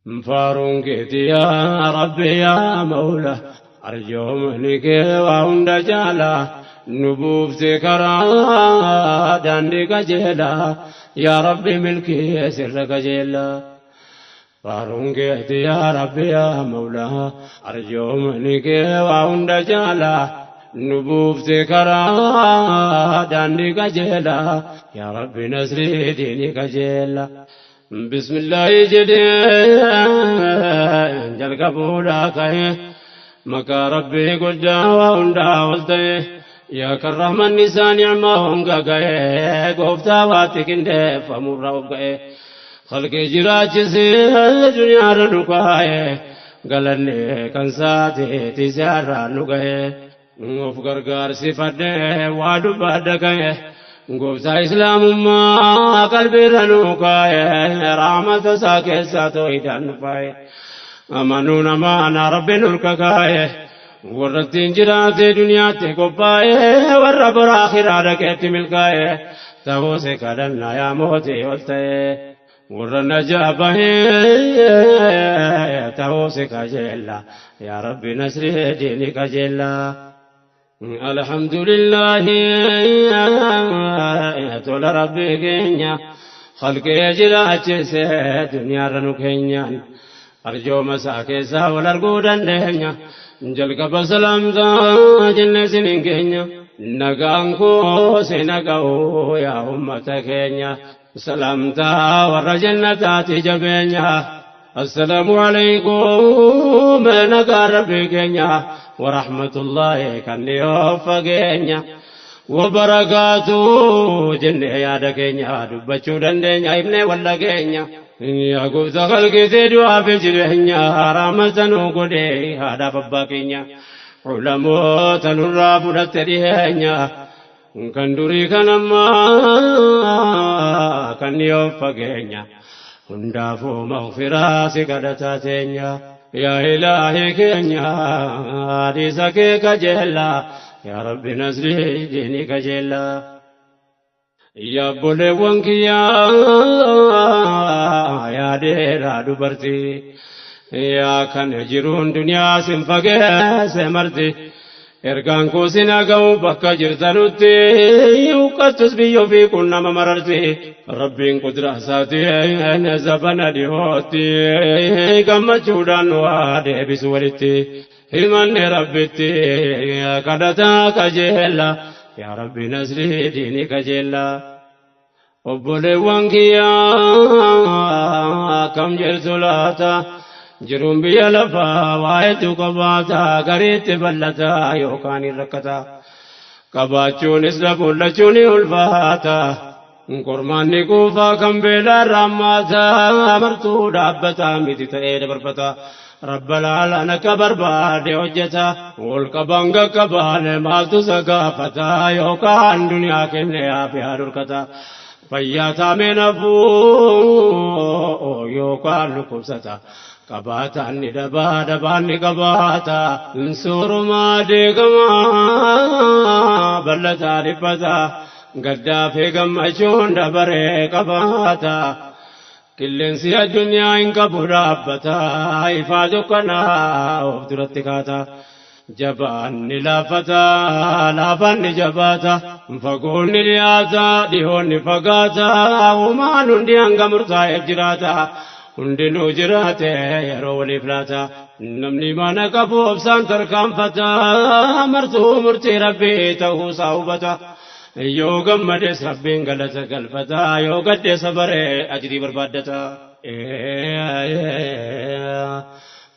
Faaruun keeti yaa Rabbi yaa Mawla, arjoomni kee waa hunda caalaa, nu buufte karaa daandii qajeelaa, yaa Rabbi milkii sirra qajeelaa. Faaruun keeti yaa Rabbi yaa Mawla, arjoomni kee waa hunda caalaa, nu buufte karaa daandii qajeelaa, yaa Rabbi nasrii diinii qajeelaa. Bismillaahi jedhee jalqabuudhaa ka'e, maqaa Rabbii guddaa waa hundaa ol ta'e, yaa kan rahmanni isaa ni'maa honga ga'e, gooftaa waatti qindeeffamurra of ga'e, khalqii jiraachisee duniyaarra nu kaa'e, galanni kan saateeti si'arraa nu ga'e, of gargaarsifadhee waa dubbadha ka'e. Gooftaa islaamummaa qalbiirra nu kaa'e, rahmata isaa keessaa tooyidhaan nu faa'e, amanuun amaana Rabbiin nurka kaa'e, warra ittiin jiraate duniyaatti qophaa'e, warra bora akhiraa dhaqeetti milkaa'e ta'uus kadhannaa yaa mootii ol ta'e, warra najaa bahee ta'uus kajeella, yaa Rabbi nasrii diinii kajeella. Alhamdulillahi, tola Rabbii keenya khalqee jiraachise duniyaarra nu keenyaan, arjooma isaa keessaa wal arguu dandeenya. Jalqaba salaamtaa jenne isiniin keenya, nagaan koo sina ga'u yaa ummata keenya, salaamtaa warra jannataati jabeenya. Assalaamu alaykum, nagaa Rabbii keenya warahmatullaahi kan dhiyoo fageenya wabarakaatu jennee yaada keenya dubbachuu dandeenya ibnee walla keenya. Yaa gooftaa khalqiitee du'aa fi jireenya, rahmata nuu godhee haadhaaf abbaa keenya, ulamoota nurraa fudhatte dhiheenya, kan durii kan ammaa kan dhiyoo fageenya, hundaafuu maghfiraa si kadhataa teenya. Yaa Ilaahi keenya hadiisa kee kajeella, yaa Rabbi nasrii diinii kajeella. Yaa obboleewwan kiyyaa, yaa dheeraa dubartii, yaa kan jiruun duniyaa sin fageesse marti, ergaan koo sin haga'u bakka jirtanutti, huqqattus biyya ofii kun nama mararti. Rabbiin qudraa isaatiin zabana dhihootti gammachuudhaan nu haa deebisu walitti, himanne Rabbitti kadhataa kajeella, yaa Rabbi nasrii diinii kajeella. Obboleewwan kiyyaa, kam jirtu laata? Jiruun biyya lafaa waa hedduu qabaata, gariitti bal'ata yookaan hin rakkata, qabaachuunis dhabuun lachuun ni ulfaata. Qormaanni kuufaa kan beelaa raammaata, martuu dhaabbata miti ta'ee dabarfata. Rabba laalaan akka barbaade hojjeta, ol qabaan qaqqabaane maaltu isa gaafata, yookaan duniyaa kenne yaafi haa dhorkata. Fayyaa taamee nafuu yookaan dhukkubsata. Qabaataan ni dhabaa, dhabaan ni qabaata. Soorumaa deegamaa bal'ataa dhiphata. Gaddaa fi gammachuun dabaree qabaata. Qilleensi addunyaa hin qabu dhaabbata. Ifaa dukkanaa of duratti kaata. Jabaan ni laafata, laafaan ni jabaata. Fagoon ni dhiyaata, dhihoon ni fagaata. Uumaan hundi hanga murtaa'eef jiraata. Hundinuu jiraate yeroo waliif laata. Namni mana qabu obsaan tarkaanfata. Martuu murtii Rabbii ta'uusaa hubata. Yoo gammades Rabbiin galata galfata. Yoo gadde sabaree ajrii barbaaddata.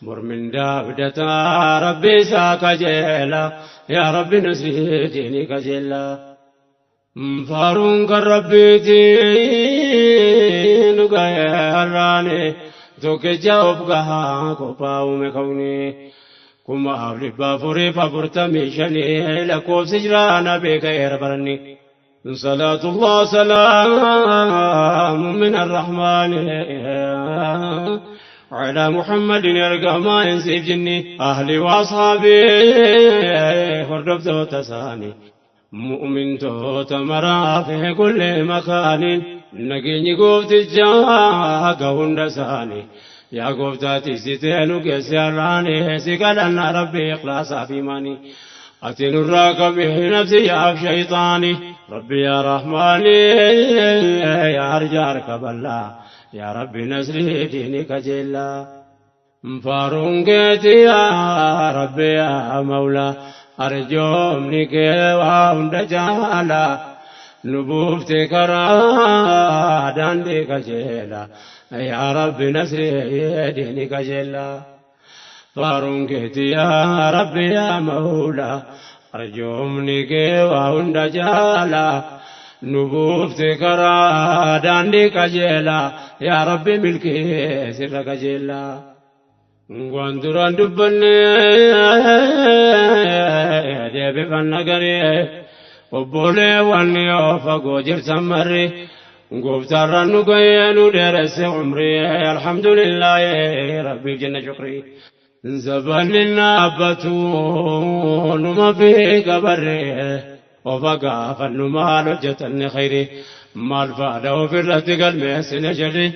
Mormindaa abdata, Rabbi isaa kajeela. Yaa Rabbi nasrii diinii kajeela. Faaruun kan Rabbiiti nu ga'e har'aani, tokkicha of gahaa qophaa'ume kawni. 4445 lakkoofsi jiraana beeka'eera baranni. صلاة الله سلام من الرحمن على محمد يرقى ما ينسي جني، أهلي وأصحابي هردفت تساني، مؤمن تمرا في كل مكان، نجيني قوت الجاق هندساني. Yaa gooftaa tiksitee nu geesse har'aani si kadhanna rabbi ikhlaasaa fi imaanii. Ati nurraa qabi nafsi yaaf shayxaani. Rabbi yaa rahmaani yaa arjaa harka bal'aa yaa rabbi nasrii diinii kajeellaa. Faaruun keeti yaa rabbi yaa mawlaa arjoomni kee waa hunda caalaa. Nu buufte karaa daandii qajeelaa yaa rabbi nasrii diinii qajeelaa. Faaruun keeti yaa rabbi yaa mawlaa arjoomni kee waa hunda caalaa. Nu buufte karaa daandii qajeelaa yaa rabbi milkii sirra qajeelaa. Waan duraan dubbanne deebifanna garee obboleewwan yoo fagoo jirtan marri gooftaarraan nu ga'ee nu dheeresse umrii alhamdulillaahi rabbiif jenna shukrii. Zabanni dhaabbatu numa fi qabarree ofa gaafannu maal hojjetanne khayrii maal faadha ofirratti galmeessine sharri.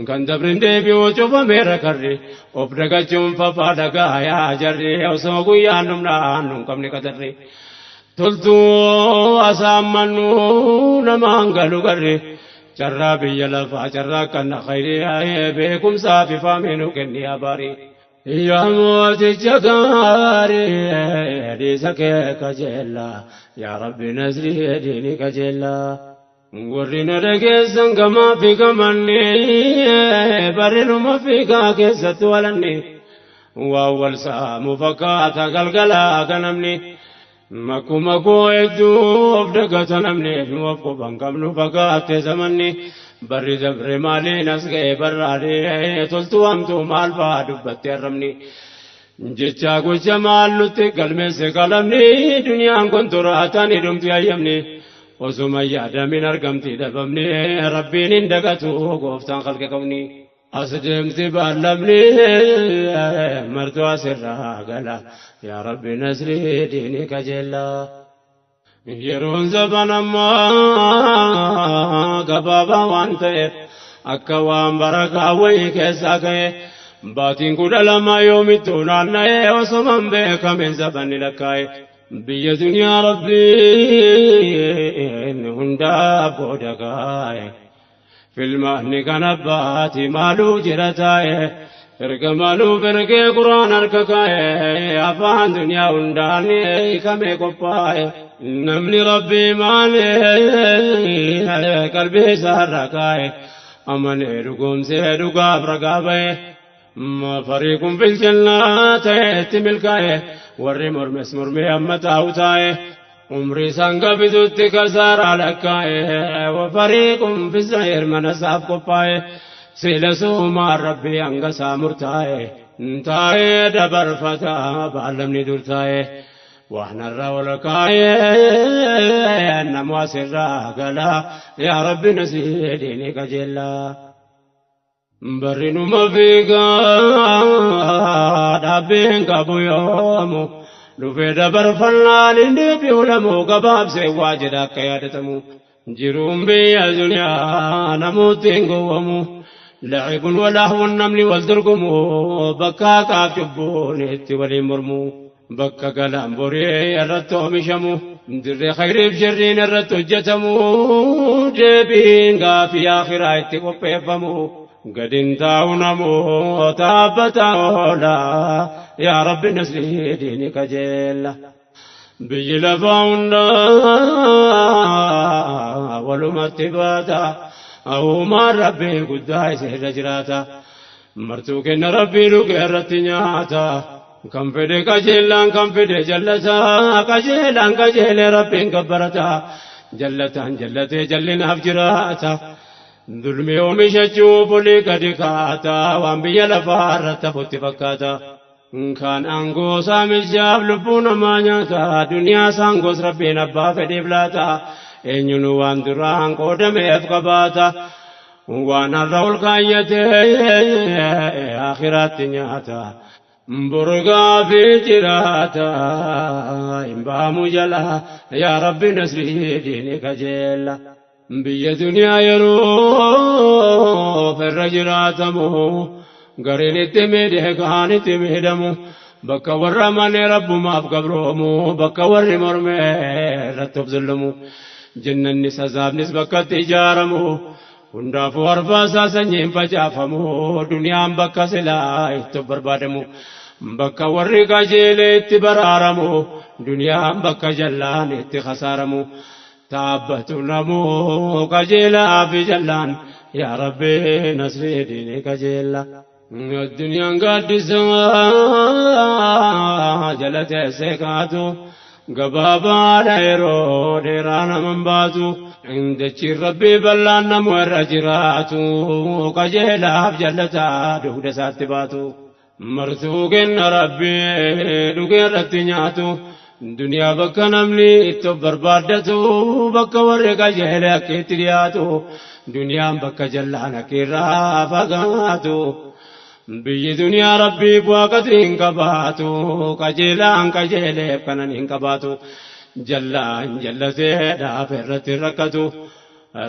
Kan dabrin deebi'u cufameera karri of dagachuun fafaa dhagaa yaa jarri osoo guyyaan dhumnaan nun qabne qatarri. Toltuu asaammannu namaan galu garri carraa biyya lafaa carraa kana khayrii beekumsaa fi faamii nu kenni abaarii. Yaa mooticha gaarii dhiisa kee kajeellaa yaa rabbi nasrii diinii kajeellaa. Warri na dhageessan gamaa fi gamanni barrinuma fiigaa keessatti walanni waa wal saamu fakkaata galgalaa ganamni makkuma koo hedduu of dagata namni nu of quban qabnu fakkaatte zamanni barri dabre maaliin as ga'e barraadee toltuu hamtuu maal fa'aa dubbatte arrabni. Jecha gocha maal nutti galmeesse qalamni duniyaan kun turaataan hidhumti ayyamni. Osuma yaadamin argamti dhabamni rabbiin hin dagatu gooftaan khalqe qabni. As deemti baallamni martuu asirraa gala yaa rabbi nasrii diinii kajeellaa. Yeroon zaban ammaa gabaabaa waan ta'eef akka waan barakaa wayii keessaa ka'e baatiin 12 yoomittuu naanna'ee osuma hin beekamin zabanni lakkaa'e. Biyya duniyaa rabbiin hundaa booda kaa'e filmaanni kan abbaati maaluu jira taa'e erga maaluuf ergee quraan harka kaa'e afaan duniyaa hundaan hiikamee qophaa'e namni rabbii maalee qalbii isaarra kaa'e amanee dhugoomsee dhugaaf ragaa ba'e. Fariiqun fil jannaati milkaa'e warri mormes mormee amma taa'u taa'e umrii isaan gabitutti kasaaraa lakkaa'e fariiqun fi sa'iir mana isaaf qophaa'e sila suumaan rabbii hanga isaa murtaa'e taa'ee dabarfataa baallamni dur taa'e waanarra ol kaa'e namu asirraa galaa yaa rabbi nasii diinii qajeellaa. Barrinuma fiigaa dhaabbiin qabu yoomu dhufee dabarfannaan hin deebi'u lamuu gabaabsee waa jedha akka yaadatamu. Jiruun biyya duniyaa namooti hin gowwamu lacibun walahwun namni wal dorgomu bakka haqaaf cubbuun itti waliin mormu bakka galaan borii irratti oomishamu dirree khayriif sharriin irratti hojjetamu deebiin gaafii akhiraa itti qopheeffamu. Gadin taa'u namoota dhaabbataa oolaa yaa rabbi nasrii diinii kajeella. Biyyi lafaa hundaa walumatti baata uumaan rabbii guddaa isa irra jiraata. Martuu kenna rabbii dhugee irratti nyaata. Kan fedhe qajeelaan kan fedhe jallataa qajeelaan qajeelee rabbiin gabbarata jallataan jallatee jallinaaf jiraata. Dulmi oomishachuuf olii gadi kaata waan biyya lafaa irratti hafutti fakkaata. Kan aangoo saamichaaf lubbuu namaa nyaata duniyaa saangoos rabbiin abbaa fedheef laata eenyuun waan duraan qoodameef qabaata. Waan har'a ol kaayyatee akhiraatti nyaata. Burgaa fi jiraata hin baamu jala yaa rabbi nasrii diinii kajeella. Biyya duniyaa yeroo irra jiraatamu Gariin itti miidhee kaan itti miidhamu. Bakka warra manee rabbumaaf gabroomu bakka warri mormee irratti of zullumu. Jannanni sazaabnis bakka itti ijaaramu. Hundaafuu arfaasaa sanyiin facaafamu. Duniyaan bakka silaa itti barbaadamu. Bakka warri qajeelee itti baraaramu. Duniyaan bakka jallaan itti khasaaramu. Taabbatu namuu qajeelaa fi jallaan yaa Rabbi nasrii diinii qajeella. Addunyaan gaaddisaa jala teessee kaatu gabaabaadha yeroo dheeraa naman baatu. Dachiin Rabbii bal'aan namu irra jiraatu qajeelaaf jallataa dugda isaatti baatu. Martuu kenna Rabbii dhugee irratti nyaatu. Duniyaa bakka namni itti barbaaddatu bakka warri qajeele akka itti dhiyaatu. Duniyaan bakka jallaan akka irraa fagaatu. Biyyi duniyaa Rabbii bu'aa qadrii hin qabaatu. Qajeelaan qajeeleef kanan hin qabaatu. Jallaan jallatee dhaaf irratti rakkatu.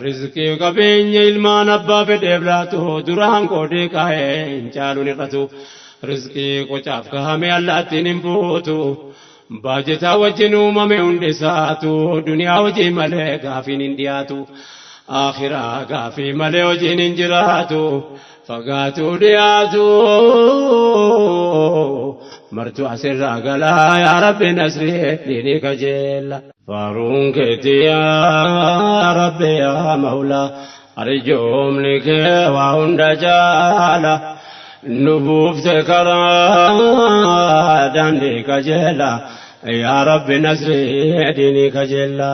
Rizqii qabeenya ilmaan abbaa fedheef laatu duraan qoodee kaa'ee hin caaluun hir'atu. Rizqii qocaaf kaa'ame allaattiin hin fuutu. Baajetaa wajjin uumame hundi isaatu duniyaa hojii malee gaafiin hin dhiyaatu. Akhiraa gaafii malee hojiin hin jiraatu. Fagaatu dhiyaatu. Martu asirraa galaa yaa Rabbi nasrii diinii kajeella. Faaruun keetii yaa Rabbi yaa Mawlaa arjoomni kee waa hunda jaala. Nu buufte karaa daandii qajeela yaa Rabbi nasrii diinii kajeella.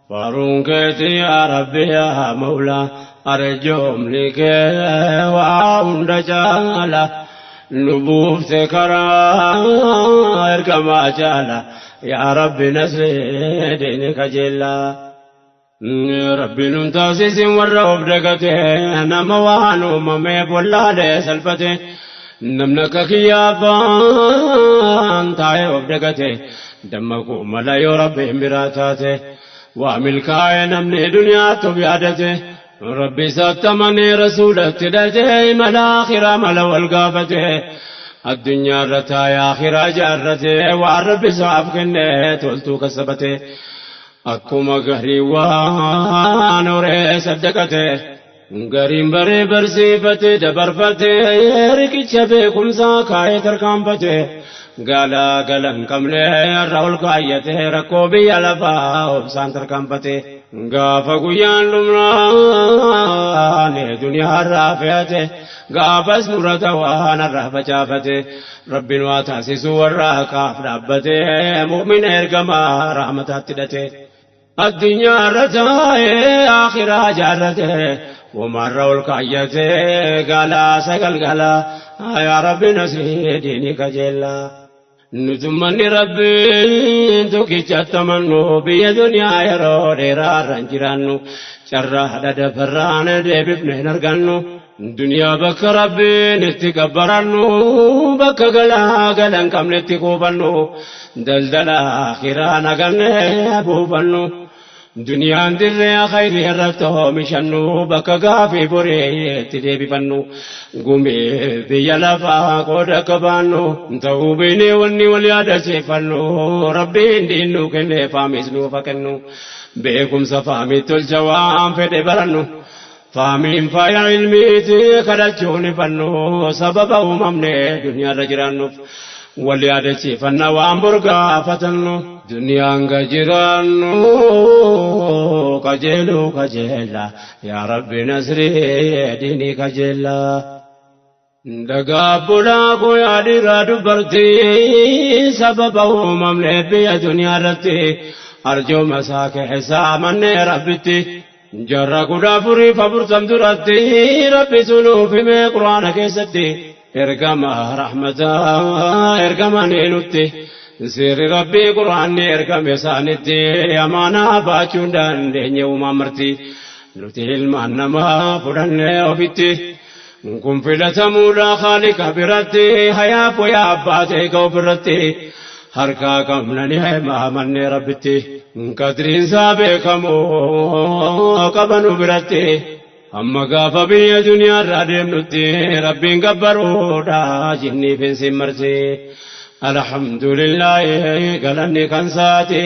Faaruun keetii yaa Rabbi yaa Mawlaa arjoomni kee waa hunda jaala. Nu buufte karaa ergamaa jaala yaa Rabbi nasrii diinii kajeella. Rabbi nun taasisin warra of dagate nama waan uumameef wallaalee salphate namni akka kiyyaafaan taa'ee of dagate dammaquu mala yoo Rabbiin biraa taate waa milkaa'e namni duniyaatti of yaadate Rabbi isaatti amanee rasuulatti hidhate imala akhiraa mala wal gaafate addunyaa irra taa'ee akhiraa ijaarrate waan Rabbi isaaf kenne toltuu kasabate. Akkuma garii waan horee saddaqate gariin baree barsiifate dabarfate riqicha beekumsaa kaa'ee tarkaanfate galaa gala hin qabne irra ol kaayyate rakkoo biyya lafaa obsaan tarkaanfate gaafa guyyaan dhumnaan duniyaa irraa fe'ate gaafas murata waan irraa facaafate Rabbiin waa taasisu warra haqaaf dhaabbate mu'mina ergamaa rahmataatti hidhate. Addunyaa irra taa'ee akhiraa jaarrate womarra ol kaayyate galaa sagal galaa yaa Rabbi nasrii diinii kajeellaa. Nutummanni Rabbiin tokkichatti amannu biyya duniyaa yeroo dheeraa irra hin jiraannu carraa dhadafarraan deebifne hin argannu. Duniyaa bakka Rabbiin itti gabbarannu bakka galaa gala hin qabne itti kuufannu daldala akhiraa naganne buufannu. Duniyaan dirree khayrii irratti oomishannu bakka gaafii boree itti deebifannu gumii biyya lafaa qooda qabaannu ta'uu beeknee wanni wal yaadachiifannu Rabbiin diinnu kennee faamis nuuf haa kennu beekumsa faamii tolcha waan fedhe barannu. Faamiin faaya ilmiiti kadhachuun ifannu sababa uumamne duniyaarra jiraannuuf wal yaadachiifanna waan bor gaafatannu. Duniyaan ga jiraannu qajeeluu qajeella yaa Rabbi nasrii diinii qajeella. Dhagaa bulaa guyyaa dhiiraa dubartii sababa uumamne biyya duniyaa irratti arjooma isaa keessaa mannee Rabbitti. Jarra 1440 duratti Rabbi sunuuf himee Quraana keessatti ergama rahmataa ergama nutti seerri Rabbii Quraanni ergame isaanitti amaanaa baachuu hin dandeenye uumaan marti nuti ilmaan namaa fudhannee ofitti kun filatamuudha Khaaliqa biratti hayaaf wayaa abbaa ta'e ka ofirratti harkaa qabnani amannee Rabbitti qadriinsaa beekamu qabanu biratti Amma gaafa biyya duniyaarraa deemnutti Rabbiin gabbaruudha jinniif hin simmarti. Alhamdulillaahi galanni kan saati.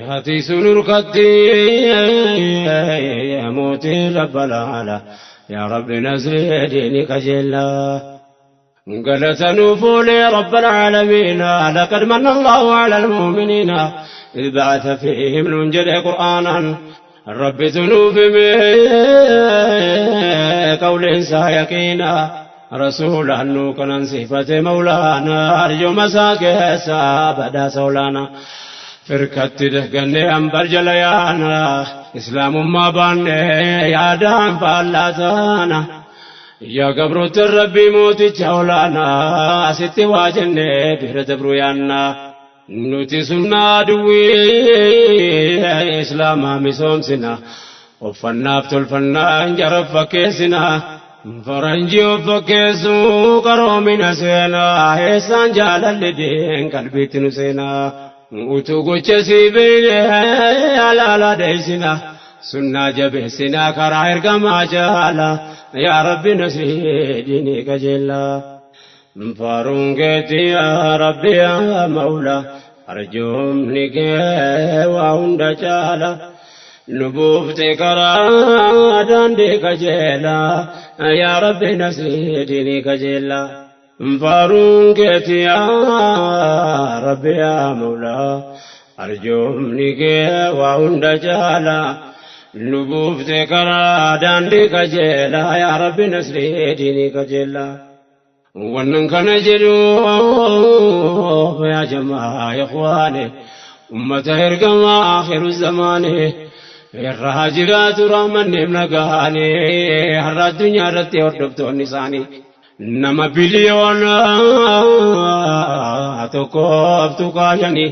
Hati sunurkatti mootii rabbal ala. Yaa Rabbi nasrii diini qajeelaa. قلت نفولي رب العالمين لقد من الله على المؤمنين إذ بعث فيهم ننجل قرآنا رب ذنوب قول سايقينا رسولا نوكنا صفة مولانا أرجو مساكسا بدا سولانا فركت دهقني أنبر جليانا إسلام ما باني يا دام فالاتانا يا قبرت ربي موتي جولانا ستي واجني بهرت برويانا نوتي سنة دوي إسلاما مسومسنا وفنا فتلفنا انجرف فكيسنا فرنجي وفكيسو قرومنا سينا إحسان جالل دين قلبي تنسينا وتوغو چسيبين على لا ديسنا سنة جبسنا كراير كما جالا يا ربي نسي ديني كجلا فارونگتی يا ربي يا مولا أرجوم نكي وعند جالا نبوفتي كرادان دي كجلا يا ربي نسي ديني كجلا فارونگتی يا ربي يا مولا أرجوم نكي وعند جالا نبوفتي كرادان دي كجلا يا ربي نسي ديني كجلا wannan kana jedhu ya jamaa ikhwani ummata ergama akhiru zamani irraa jiraatu rahmanni nagaani har'a addunyaa irratti hordoftoonni isaanii nama biliyoona tokkoof tuqaayanii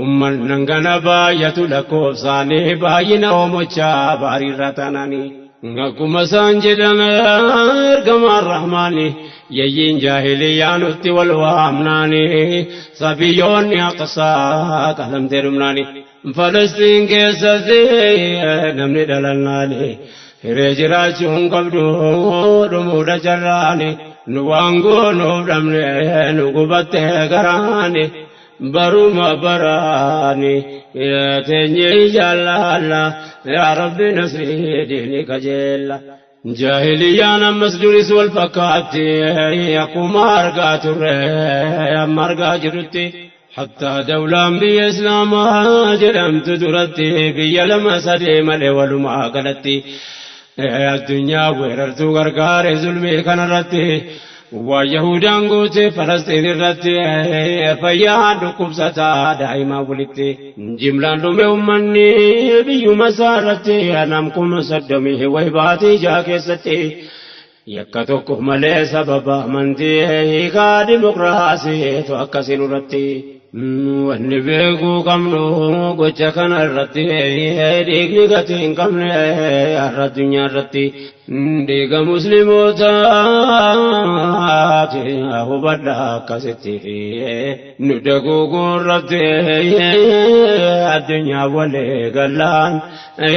ummannan kana baay'atu lakkoofsaanii baay'ina oomochaa baariirra taananii akkuma isaan jedhan ergamaan rahmaani yayyiin jaahiliyyaa nutti wal waamnaani sabiyyoonni aqsaa qalamtee dhumnaani Falastiin keessatti namni dhalannaani hiree jiraachuu hin qabdu dhumuudha carraani nu waan goonuuf dhabne nu gubattee garaani baruma baraani teenyee jaallalla yaa Rabbi nasrii diini qajeella. Jaahiliyyaan ammas duris wal fakkaatti akkuma argaa turre amma argaa jirrutti hattaa dawlaan biyya islaamaa jedhamtu duratti biyya lama sadee malee walumaa galatti addunyaa weerartuu gargaare zulmii kanarratti waa Yahudaan goote Falastiin irratti fayyaan dhukkubsataa daa'imaa walitti jimlaan dhume ummanni biyyuma isaa irratti nam 30,000 wayi baatii jaha keessatti yakka tokko malee sababa amantii hiikaa dimokiraasiitu akkasiin irratti wanni beekuu qabnu gocha kana irratti dhiigni gatii hin qabne har'a addunyaa irratti dhiiga muslimootaati hubadha akkasitti nu daguuguu irratti addunyaa walii gallaan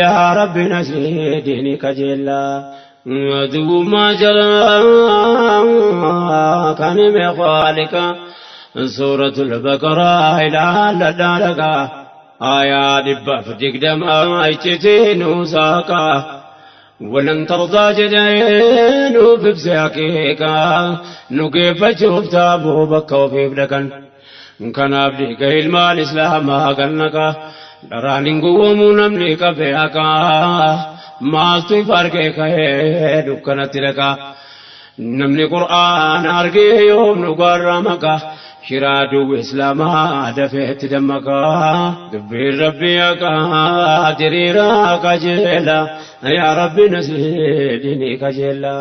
yaa Rabbi nasrii diinii qajeellaa. Aduwwummaa jalaa kan hime khaalika سورة البقرة إلى لدارك آيات 120 اجتين وساقا ولن ترضى جدين في بساكيك نكيف شفت أبو بكر وفي بلكن كان أبليك المال إسلام أغنك درانين قومون أمليك فيك ما استفارك دكنا تلك نمني قرآن أرقي يوم نقرمك شرادو إسلاما دفعت دمك دبي ربي قادريرا كجلا يا ربي نسيدني كجلا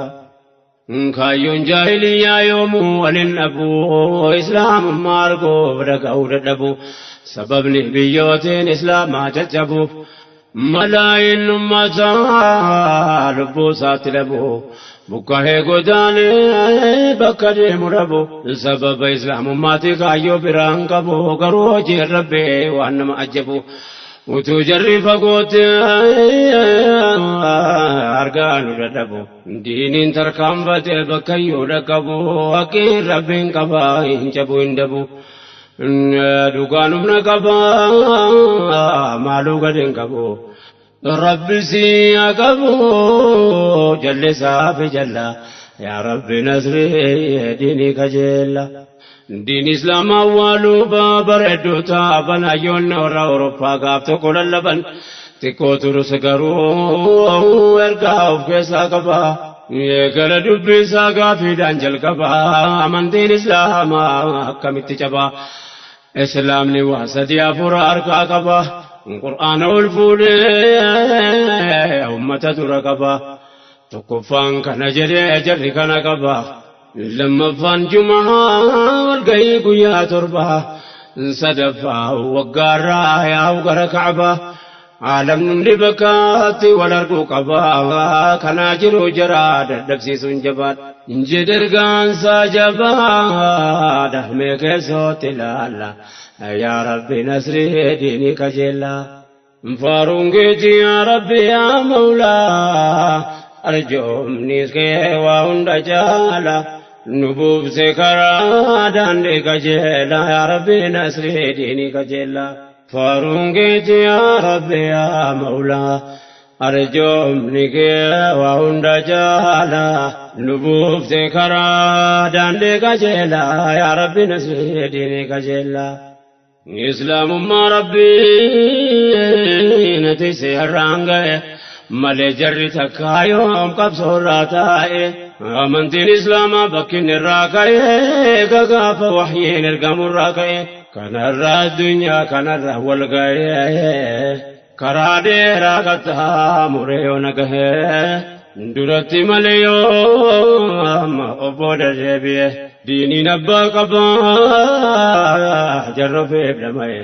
كايون جاهلية يوم وللنبو إسلام ماركو بدك أودبو سبب نبيوتين إسلام تجبو ملايين أمتا لبو ساتلبو بكاه گدانه بکر مربو سبب اسلام ماتی کایو بران کبو کرو جی ربے وانم عجبو Utuu jarri fagootti argaa nu dadhabu. Diiniin tarkaanfatee bakkayyuu dhaqqabu. Haqqiin Rabbiin qaba hin cabu hin dabu. Dhugaan humna qaba maaluu gad hin qabu. Rabbi si haa qabu jallisaa fi jalla. Yaa Rabbi nasrii diinii kajeella. Diin Islaamaa awwaaluu bareedduu taaban hayyoonni warra Awurooppaa gaaf tokko lallaban xiqqoo turus garuu ergaa of keessaa qaba. Gara dubbii isaa gaafiidhaan jalqaba amantiin Islaamaa akkamitti caba. Islaamni waa sadii afur harkaa qaba. Qur'aana ol fuudhee uummata dura qaba. Tokkoffaan kana jedhee jarri kana qaba. Lammaffaan Jumaa walgahii guyyaa 7, sadaffaa waggaarraa yaa'u gara Ka'aba. Aalamni hundi bakkaatti wal arguu qaba. Kanaa jiru jara dadhabsiisuun jabaadha. Jedhe ergaansaa jabaadha. Mee keessootti ilaalla. Yaa Rabbi nasrii diinii kajeella. Faaruun keetii yaa Rabbi yaa Mawlaa. Arjoomni kee waa hunda jaala. Nu buufse karaa daandii qajeela. Yaa Rabbi nasrii diinii qajeela. Faaruun keetii yaa Rabbi yaa Mawlaa. Arjoomni kee waa hunda jaala. Nu buufse karaa daandii qajeela. Yaa Rabbi nasrii diinii qajeela. Islaamummaa Rabbii nati seeraan ga'e. Malee jarri takkaa yoom qabsoorraa taa'e. Amantiin Islaamaa bakki inni irraa ka'e gagaafa wahyiin ergamurraa ka'e. Kanarraa addunyaa kanarra wal ga'e. Karaa dheeraa qaxxaamuree yoo na gahe. Duratti malee yoo amma obbo deebi'e. Diiniin abbaa qabaa jarra feef dhama'e.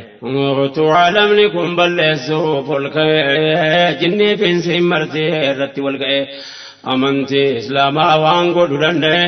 Utuu alamni kun balleessuuf ol ka'e. Jinnii fi insiin martee irratti wal ga'e. Amantii Islaamaa waan godhu danda'e.